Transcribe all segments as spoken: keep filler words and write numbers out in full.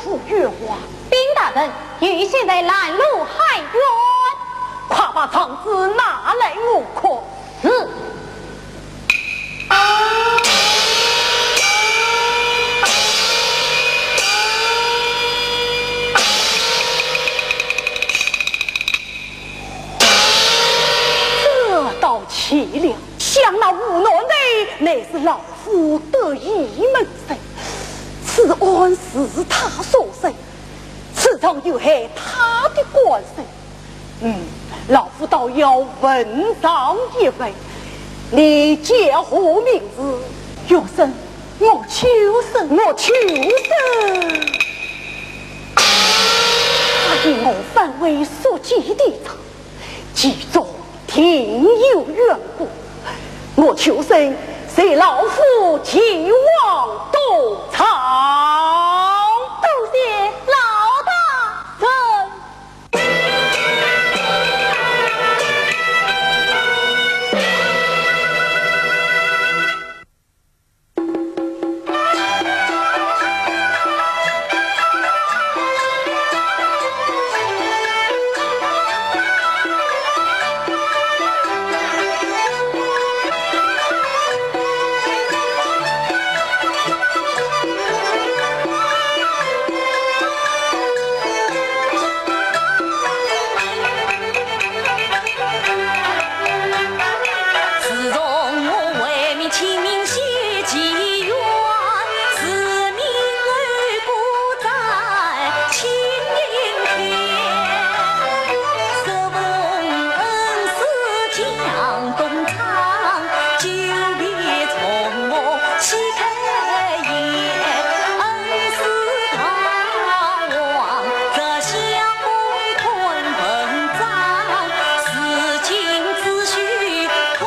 府月华。禀大人，御医现在拦路喊冤。快把状纸拿来我看。是。这倒奇了，想那吴南台乃是老 夫得意门生，此案是他所生，此状有害他的官声。嗯，老夫倒要问上一问，你叫何名字？学生，我秋生。我秋生。他因我反胃宿疾的症， 其中定有缘故，我秋生随老夫前往督察。多谢老大人。 自从我为民请命谢济冤，自命而不在清平天。受封恩师江东昌，久别重逢喜开颜。恩师大王 这相公看文章，如今只需看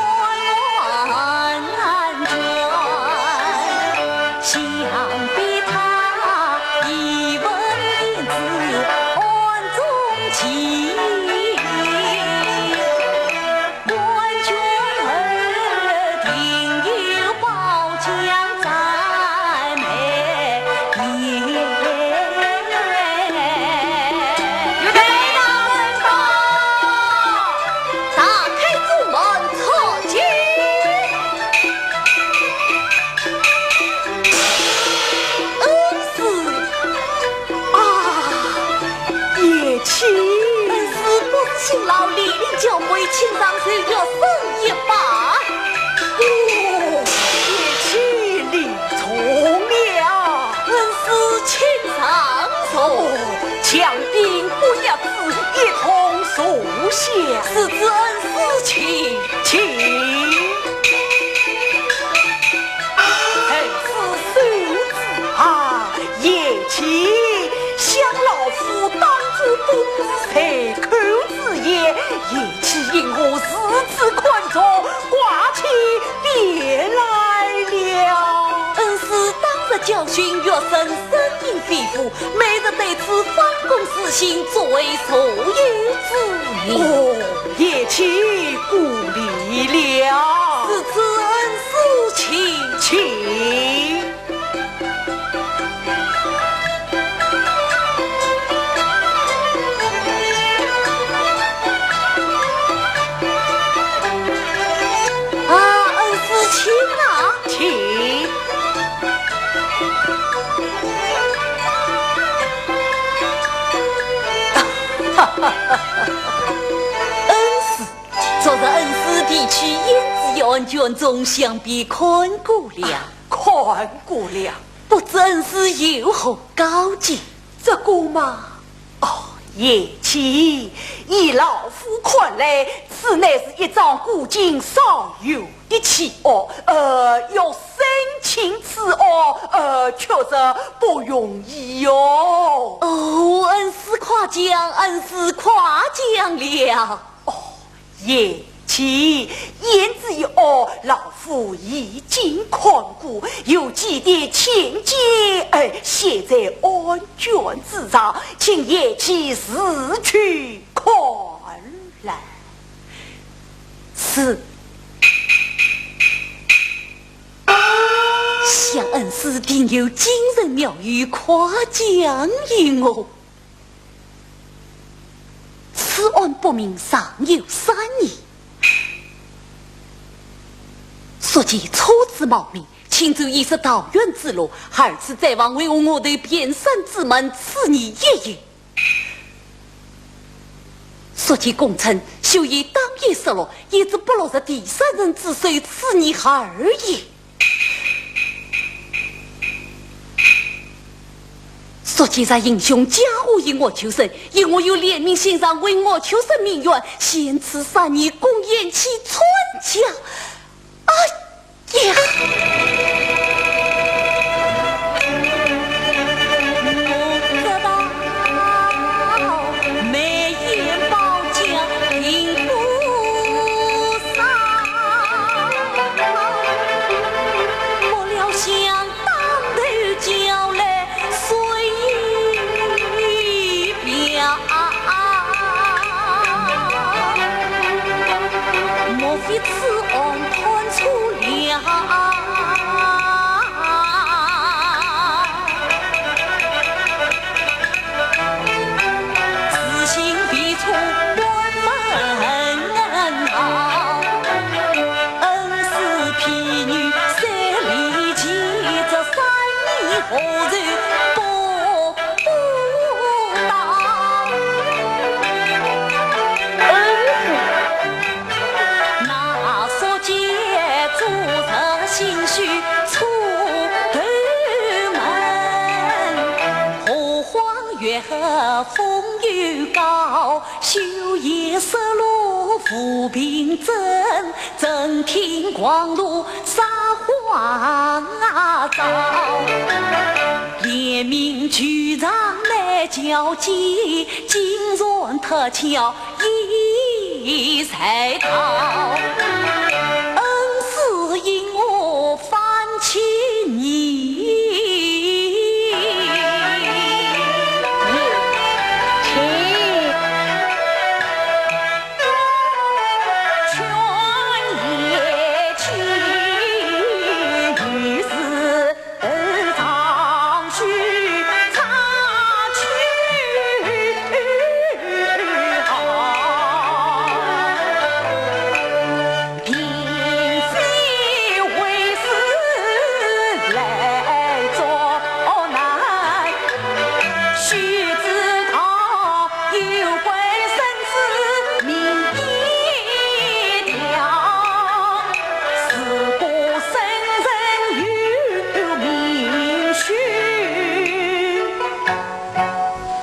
案卷。想必他已闻天子案中情，案卷后定有褒奖赞美。 有大人到，打开朱门，参见。恩师。啊，贤妻。恩师不辞辛劳，莅临教会，请上受学生一拜。哦，贤妻礼 重了。恩师请上座。哦，强兵不压制，一同坐下。是，恩师请。请。恩师受旨啊，贤妻，想老夫当初不是随口之言，贤妻因我如此看重， 挂起匾来了。恩师当日教训学生声音非凡，每日对此反躬自省，作为受益之人。哦，贤妻过礼了。是，恩师请。请。 啊，恩师请啊。请。恩师，昨日恩师提取胭脂一案卷宗，想必看过了。看过了。不知恩师有何高见？这个嘛，哦，贤妻，以老夫看来，此乃是一桩古今少有的奇案，呃，要审清此案，呃，确实不容易哟。哦，恩师夸奖，恩师夸奖了。哦，贤妻，胭脂一案，老夫已经看过，有几点浅见，哎，写在案卷之上，请贤妻自去看来。是。想恩师定有精神妙语，快讲与我。此案不明尚有三年，宿介初次冒名，请转一时桃源之路，二次再往，为何我投遍山之门，此年亦有。 宿介供称，绣鞋当夜失落，一直不落入第三人之手，此年亦有。宿介若行凶嫁祸于岳秋生，因我有怜悯心肠，为岳秋生鸣冤，限此三年，共延期参加。哎呀！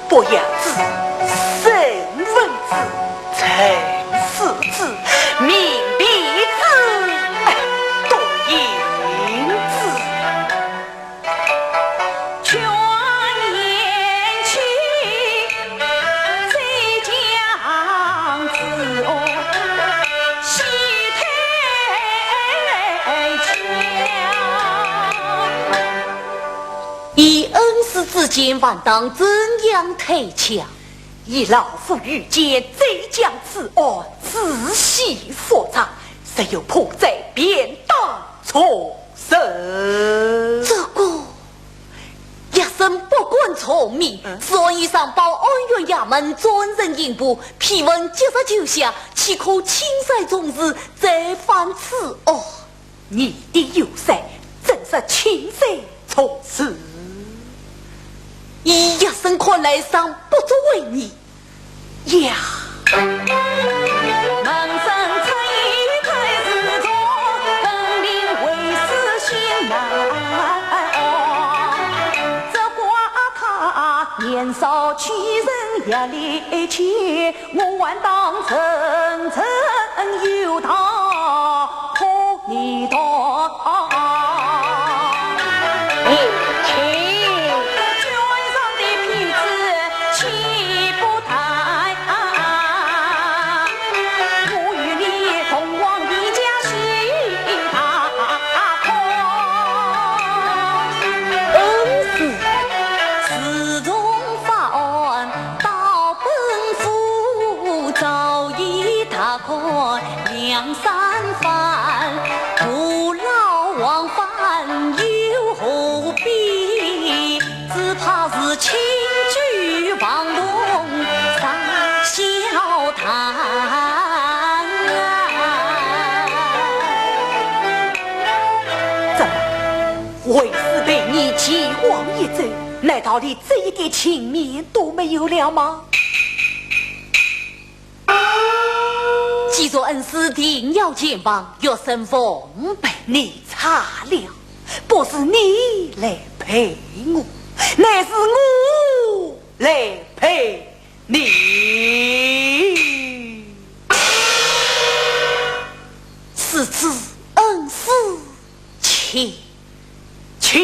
伯牙子、沈文子、陈四子、闵婢子、哎，杜英子。 依恩师之见，还当怎样退却？依老夫愚见，再将此案仔细复查，若有破绽，便当从 这个，学生不敢从命，嗯。所以上报安远衙门专任刑部，批文即日就下，岂可轻率从事，再犯此案？你的有罪，怎是轻率从事？依学生看来，尚不足为疑。 呀。恩师。 到本府，早已踏过梁山关，父老往返有为师陪你前往一走，难道你这一点情面都没有了吗？既然恩师定要前往，学生奉陪。你差了，不是你来陪我，乃是我来陪你。师尊，恩师请。 请。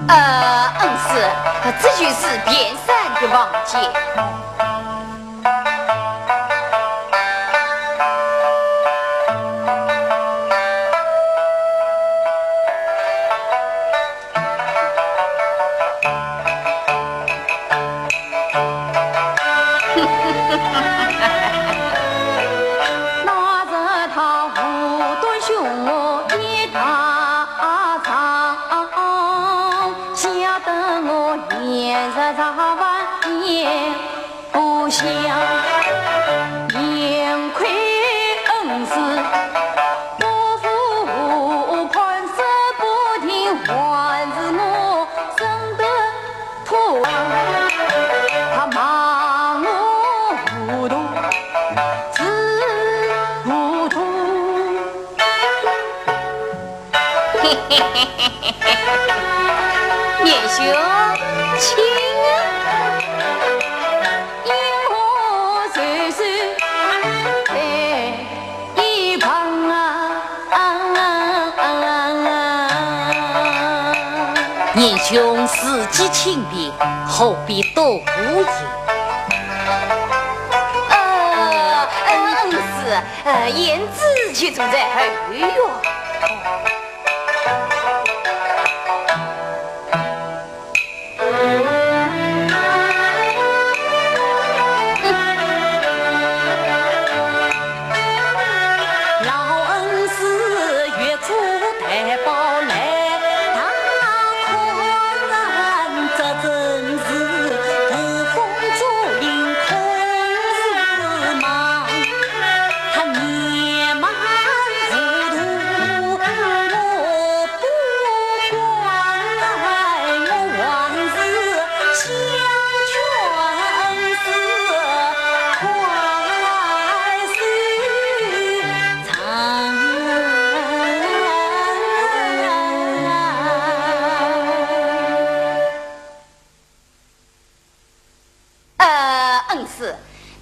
呃，恩师，这就是卞山的房间。 那日他无端凶我一大场，吓得我连日茶饭也不下，幸亏恩师不服，判词不听，还是我生得 土，他骂我糊涂，是糊涂。年兄，请啊。因何如此？ 一旁啊。年兄自己请便，何必多言？呃，恩师，呃，胭脂就住在后院。 老恩师越俎代庖来，大款人这真是捕风捉影困时忙。 他年迈糊涂，我不管，我还是想劝恩师快些长。 呃，恩师，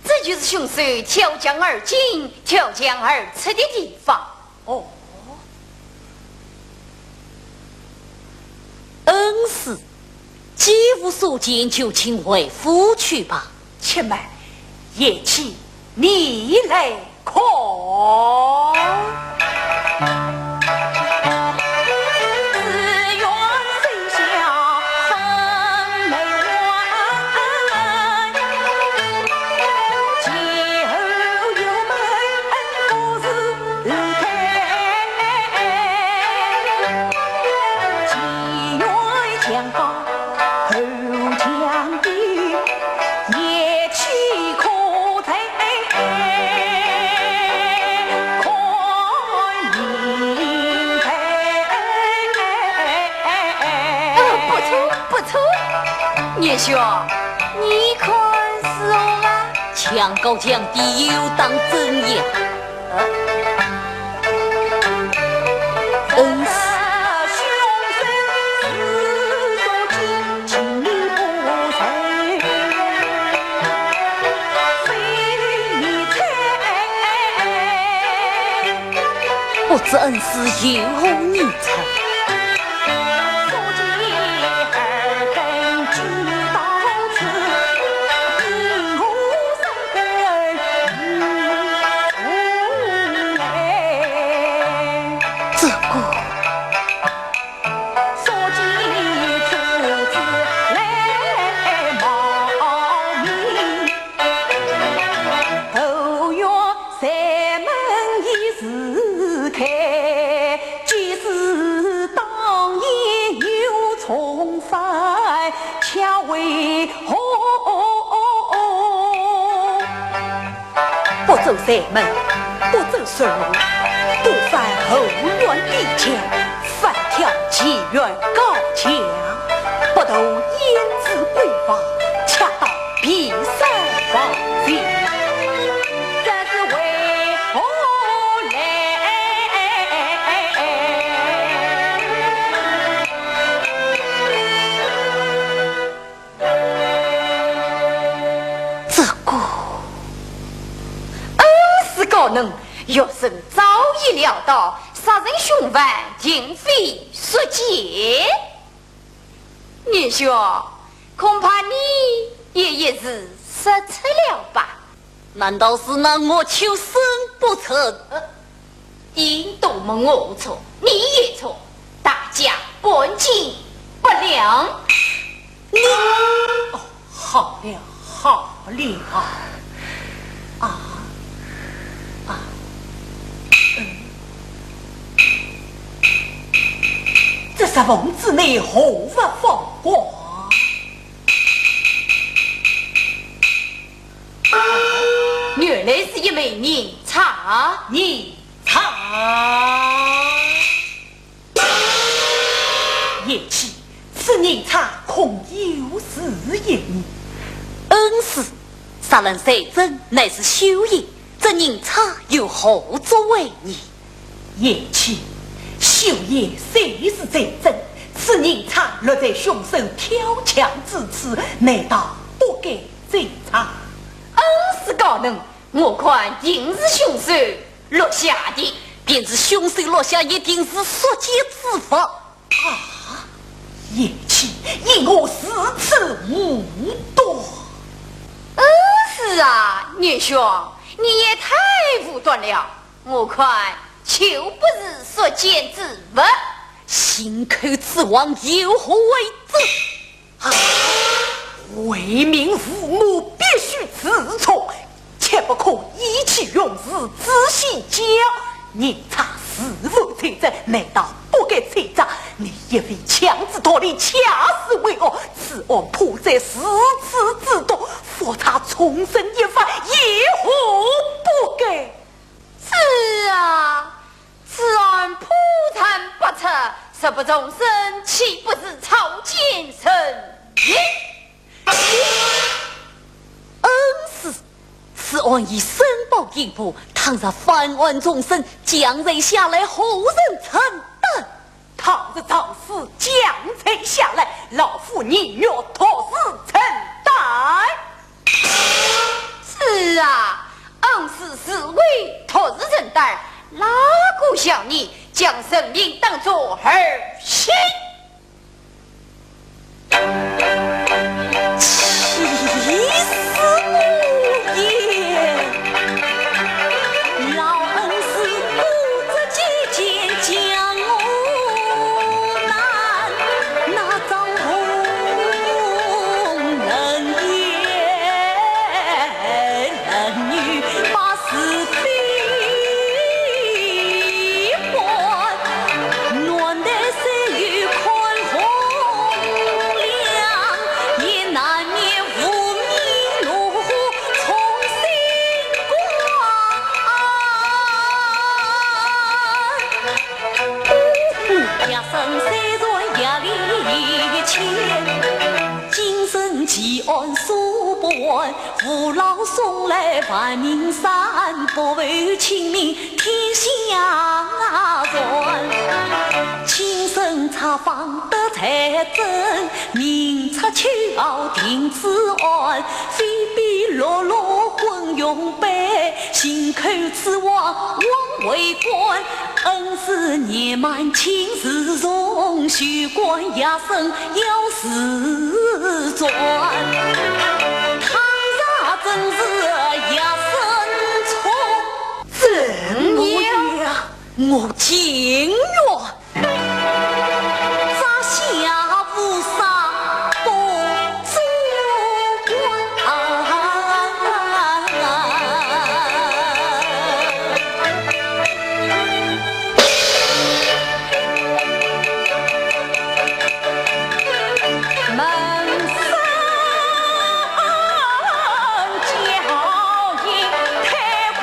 这就是凶手跳墙而进、跳墙而出的地方。哦。恩师，既无所见，就请回府去吧。且慢，贤妻，你来 看。啊，不错，不错。年兄，你看如何啊？墙高墙低，有当真呀。 恩师。不知恩师有何疑猜？ 这个。柴门，不走顺路，不返后院边墙，反跳前院高墙，不渡胭脂闺房，恰到匕首房前。这是为何来？这个，恩师高能，学生早已料到，杀人凶犯定非宿介。年兄，恐怕你也一时失策了吧？难道是那恶囚沈不成？呃， 应当么我错，你也错，大家半斤八两。你……哦，好了，好了。啊，啊，嗯，这石缝之内何物放光？原来是一枚银钗。银钗。 贤妻，此银钗恐有事也呢？恩师，杀人罪证乃是休宴，这银钗又何足为疑？贤妻，休宴虽是罪证，此银钗落在凶手跳墙之处，难道不该追查？恩师高能，我看定是凶手 落下的。便是凶手落下，一定是宿介之物。啊，贤妻，因何如此武断？呃，是啊，年兄，你也太武断了。我看就不是宿介之物。信口雌黄，有何为证？ 啊，为民父母必须自重，切不可意气用事，自戏教。银钗是否罪证，难道不该追查？你一味强词夺理，恰是为恶。此案破绽如此之多，复查重审一番，有何不该？是啊， 此案破绽百出，若不重审，岂不是草菅人命？恩师，此案已申报刑部，倘若翻案重审，将来下来何人承担？倘若赵氏将来下来，老夫宁愿独自承担。 是啊，恩师是为托人担，哪个像你将人命当作儿戏？气死我也！老恩师固执己见，将我 夜深虽然夜里千，今生奇案数不完，父老送来万民山，不负亲命天下传。亲身查访得采证，明察秋毫定此案，非比碌碌昏庸辈，信口雌黄枉为官。 恩师年迈亲自从，休管夜深要自转。倘若真是夜深冲，怎样？我情愿。 门生叫一开光。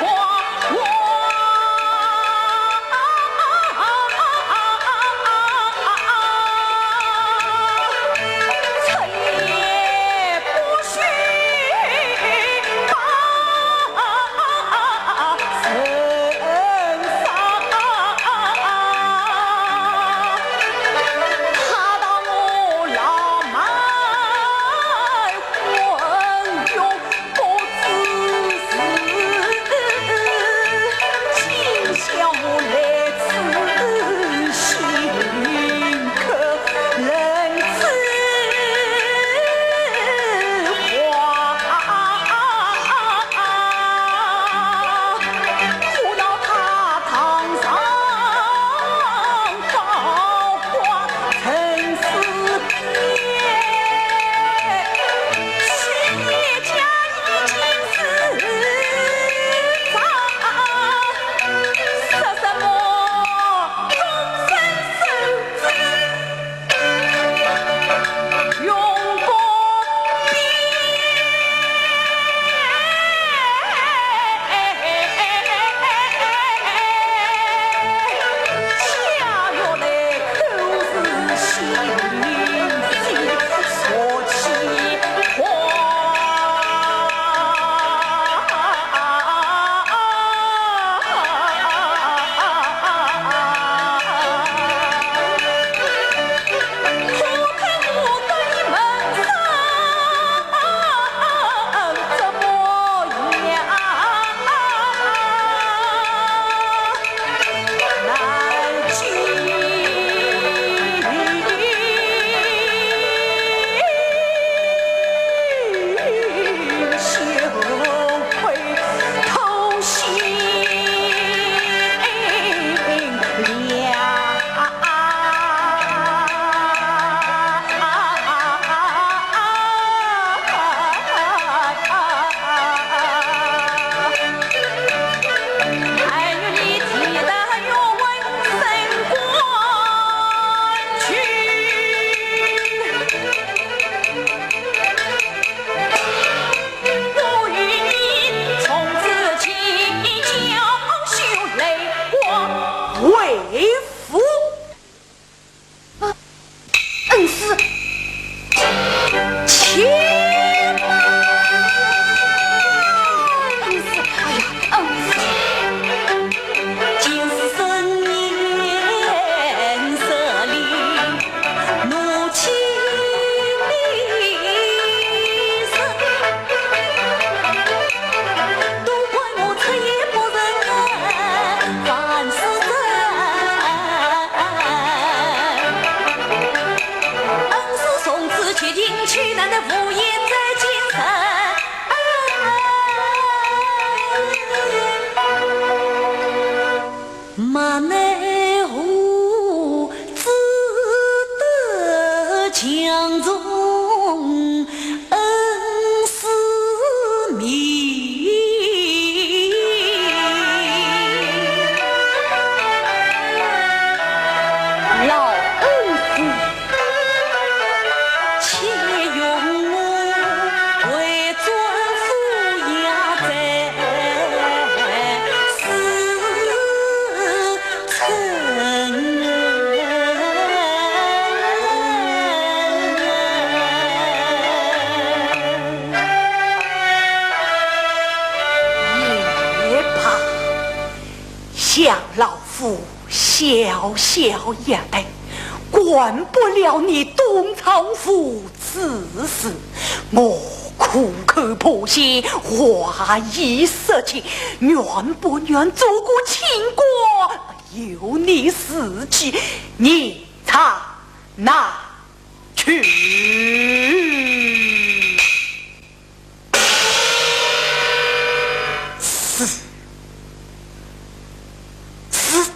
为父。啊，恩师，且慢。恩师，哎呀，恩师。老恩师。也罢，想老夫小小一辈，管不了你东昌府此事。我苦口婆心，话已说尽，愿不愿做个清官，由你自己。你在哪去？是。是。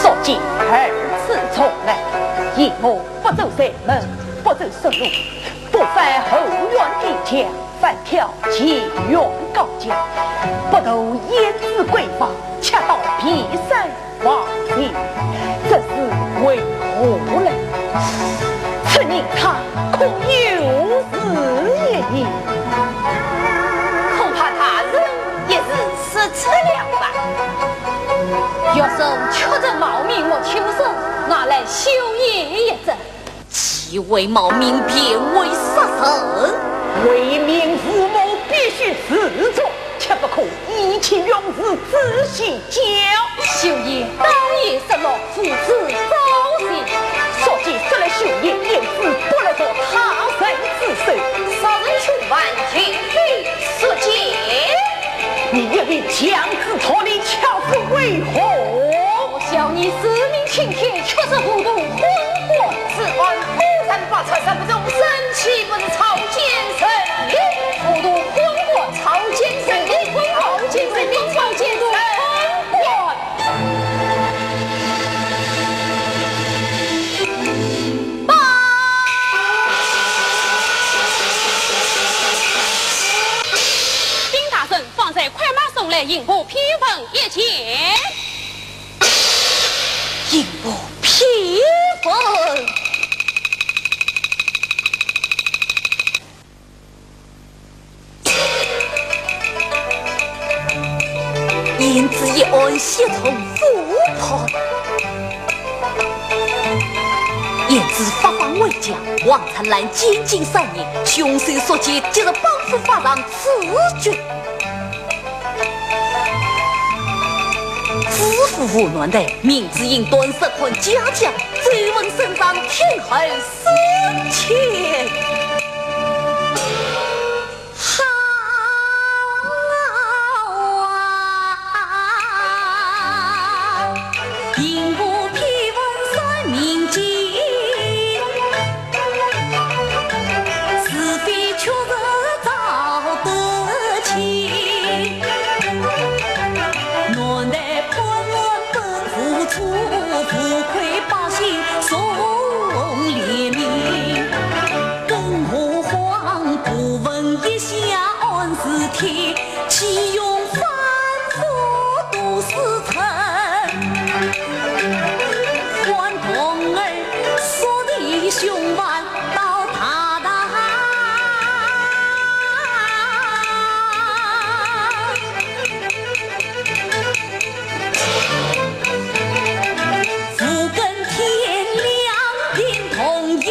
宿介二次重来，因我不走山门，不走山路，不翻后院边墙，反跳前院高墙，不渡胭脂闺房，却到别山 王爷，这是为何呢？此人他可有事也？恐怕大人一时失职了吧？学生确实冒名，我秋生拿来修验一则。 既为冒名，便为杀人。为民除暴，必须治罪，却不可意气用事，只许教。修验当夜失落，父子遭罪。宿介说来修验，胭脂不落座，他人自首。杀人凶犯，请回宿介。你一味强词夺理，巧妇为何？我笑你自命青天，却是糊涂昏官。 此案不但不查，实不中，生岂不是草菅人命？糊涂昏官，草菅人命，草菅人命，草菅人命。禀大人，方才快马送来刑部批文一件。 刑部批文。胭脂一案悉从复判。胭脂发放回家，王灿烂监禁三年，凶手宿介即日绑赴法场处决。 知府吴南岱，明知应断，实看嘉奖，奏闻圣上，听候审判。好啊！刑部批文三名间， 是非曲直找得清。南岱判案本无错，无愧百姓宋黎民。更何况不问一下案是天，岂容反复多时辰。还童儿说的凶犯 到大堂。五更天亮听童音。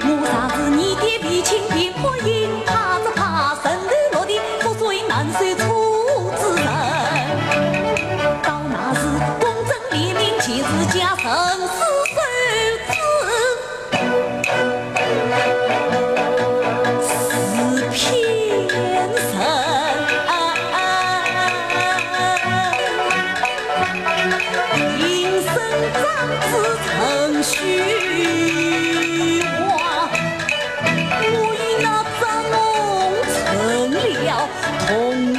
我若是你的避亲避客人，怕只怕神头落地，覆水难收出之人。到那时公正廉明，全是家生死守之。 是骗人。平生长子成虚妄，我与那张龙成了同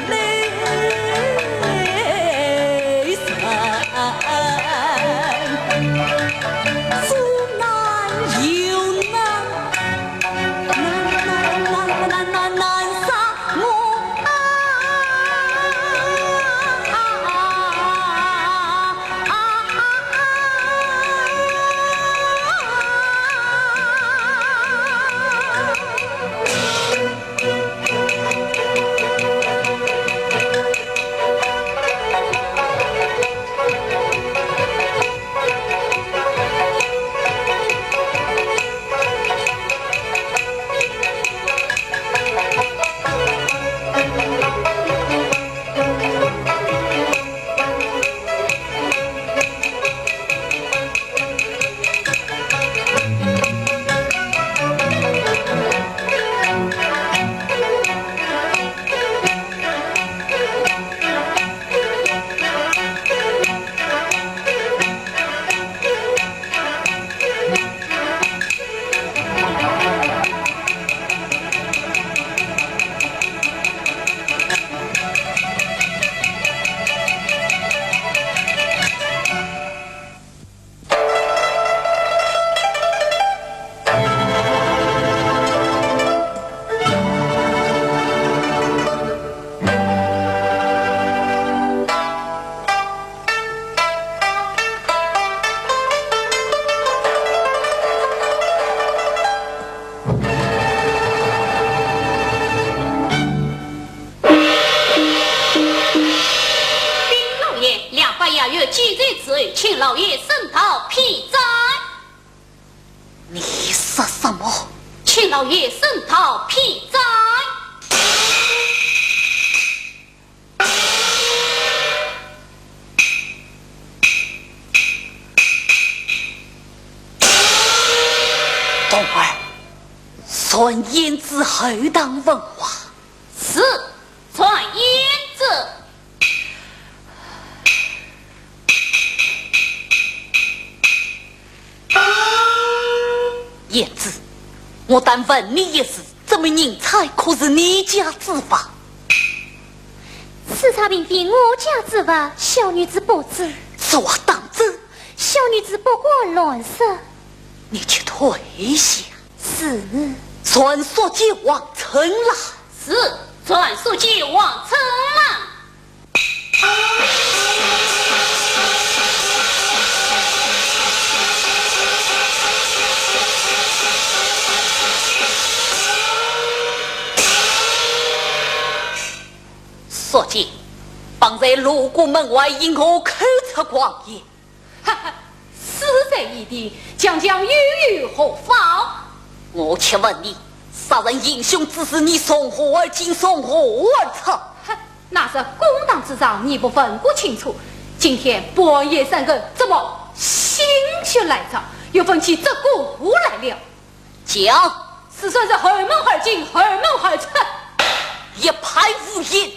类人。 做难又难，难，难，难，难，难，难杀我啊！禀老爷，两班衙役聚集之后，请老爷审讨批斩。你说什么？请老爷审讨批斩。童儿，传胭脂后堂问话。 是，传胭脂。胭脂，我但问你一事，这枚银钗可是你家之物？此钗并非我家之物，小女子不知。此话当真？小女子不敢乱说。你且退下。 是。传宿介王成来。是，传宿介王成来。宿介，方才路过门外，因何口出狂言？ 哈哈，死罪已定，将将又有何妨？我且问你，杀人行凶之时，你从何而进，从何而出？哼，那日公堂之上，你不问个清楚，今天半夜三更，怎么心血来潮，又问起这个来了？讲。是算是后门而进，后门而出。一派胡言。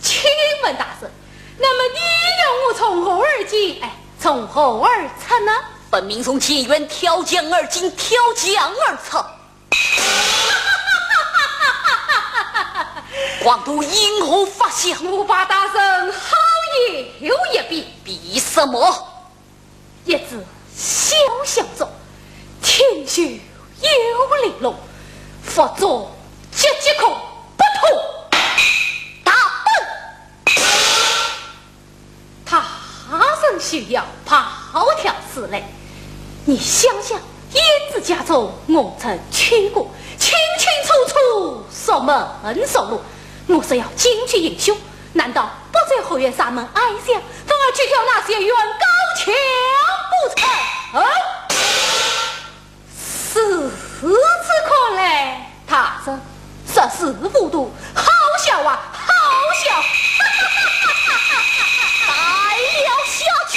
请问大人，那么你要我从何而进，哎，从何而出呢？分明从前院跳墙而进，跳墙而出。狂徒因何发笑？我把大人好一一比。比什么？ 一只小香烛，清秀又玲珑，佛珠节节可不通。大胆！他人需要跑跳似雷，你想想，胭脂家中我曾去过，清清楚楚，熟门熟路，我若要进去行凶，难道不院山门矮小，反而去挑那些院高墙不成。嗯，如此看来，大人， 实是糊涂，好笑啊，好笑！待了下去。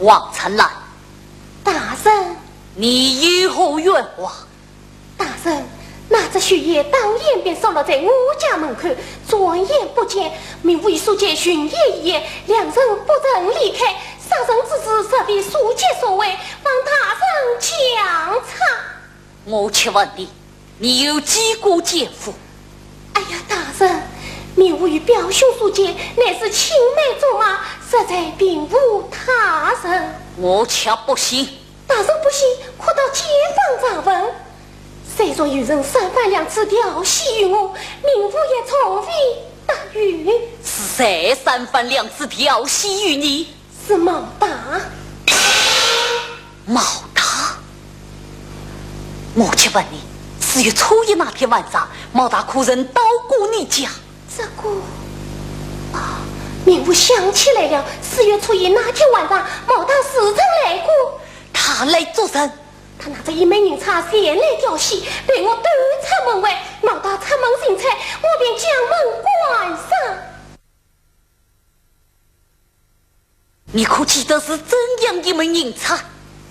王春兰，大人，你有何冤枉？大人，那只绣鞋当夜便散落在我家门口，转眼不见，命我与宿介寻鞋一夜，两人不曾离开，杀人之事实非宿介所为，望大人详查。 我且问你，你有几个奸夫？哎呀，大人，命我与表兄宿介乃是青梅竹马，实在并无他人。我却不信。大人不信，可到街坊查问。虽说有人三番两次调戏于我，命我也从未答应。是谁三番两次调戏于你？ 是毛大。毛大？我且问你，四月初一那天晚上，毛大可曾到过你家？这个，啊，命我想起来了，四月初一那天晚上，毛大时曾来过。他来做甚？他拿着一枚银钗前来调戏，被我赶出门外。毛大出门行差，我便将门关上。 你可记得是怎样一枚银钗？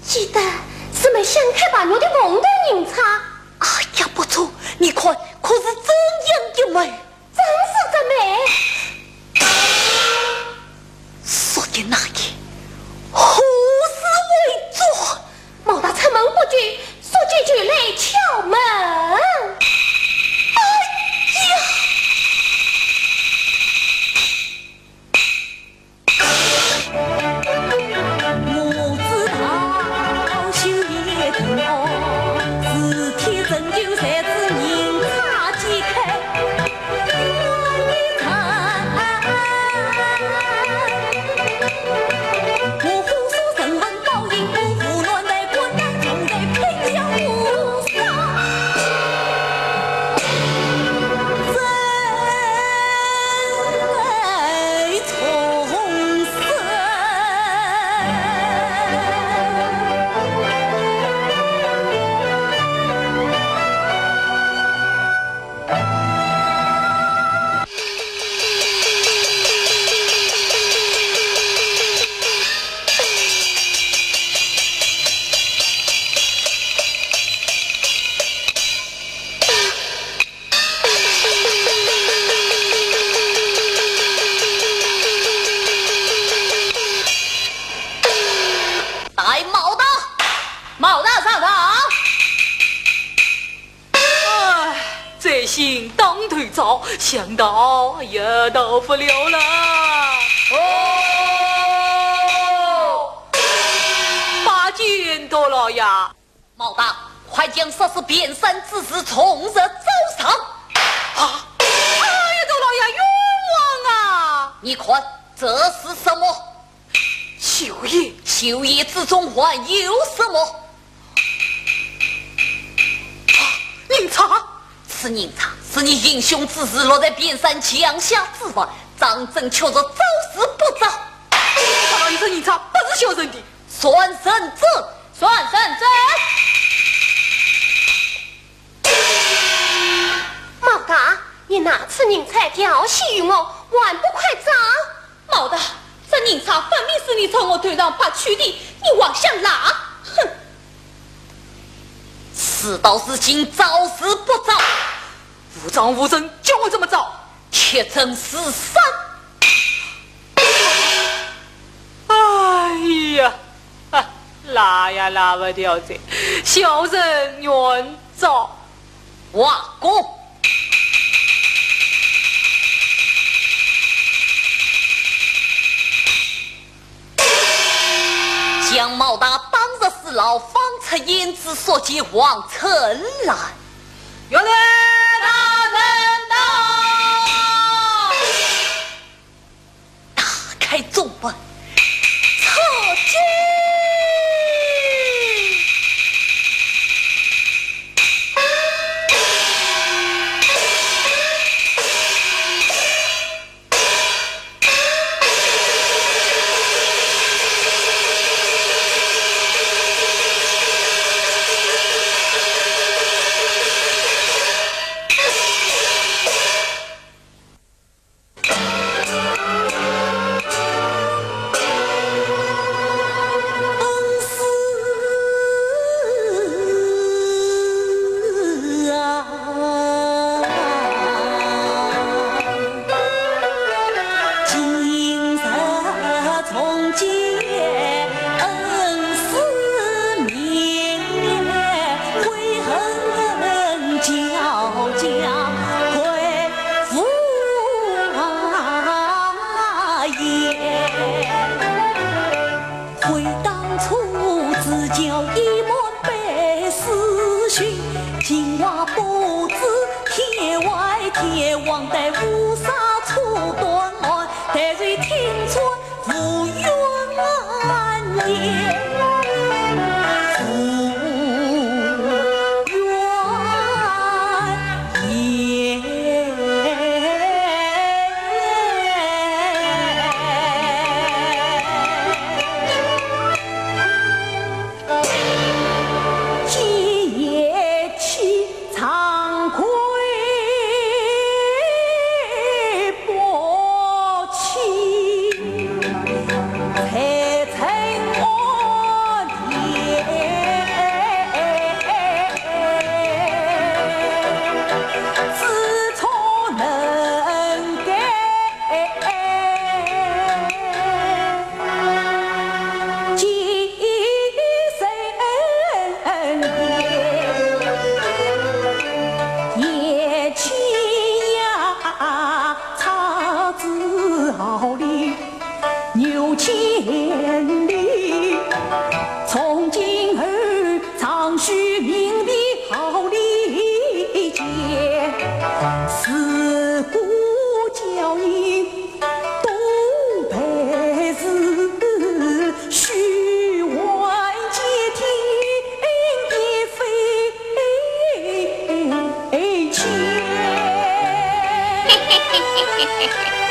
记得，是买香开白玉的红头银钗。哎呀，不错，你看，可是怎样一枚？正是这枚。说的那夜，何事未做？毛大出门不久，宿介就来敲门。哎呀！ 带毛大，毛大上堂。哎，罪行当头遭，想逃也逃不了了。哦，拜见大老爷。 毛大，快将说是卞三之事从实招上。啊！哎呀，大老爷，冤枉啊！你看，这是什么？绣鞋。绣鞋之中还有什么？是人差，是你行凶之时落在边山墙下之外，张真却是招是不招？看到一只人差，不是小人的。算人证。算人证。毛大，你拿此人差调戏于我，还不快招？毛大，这人差分明是你从我头上拔去的，你还想赖？哼！事到如今，招是不招？无证无证，叫我怎么招？铁证如山。哎呀，哈，赖也赖不掉哉，小人愿招。 王公，将毛大绑入死牢，放出胭脂，速解王城来。有礼，大人到。 打开中门，出去。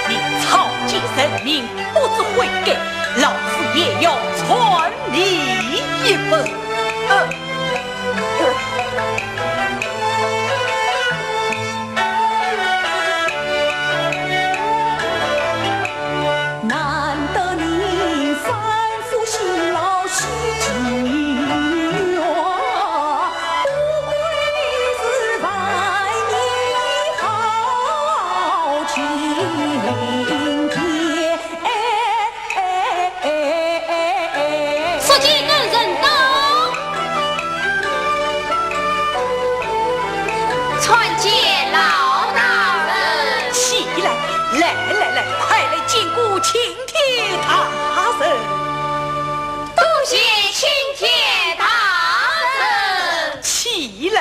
你草菅人命，不知悔改，老夫也要传你一本。呃 速见恩人到。参见老大人。起来，来来来，快来见过青天大人。多谢青天大人。起来。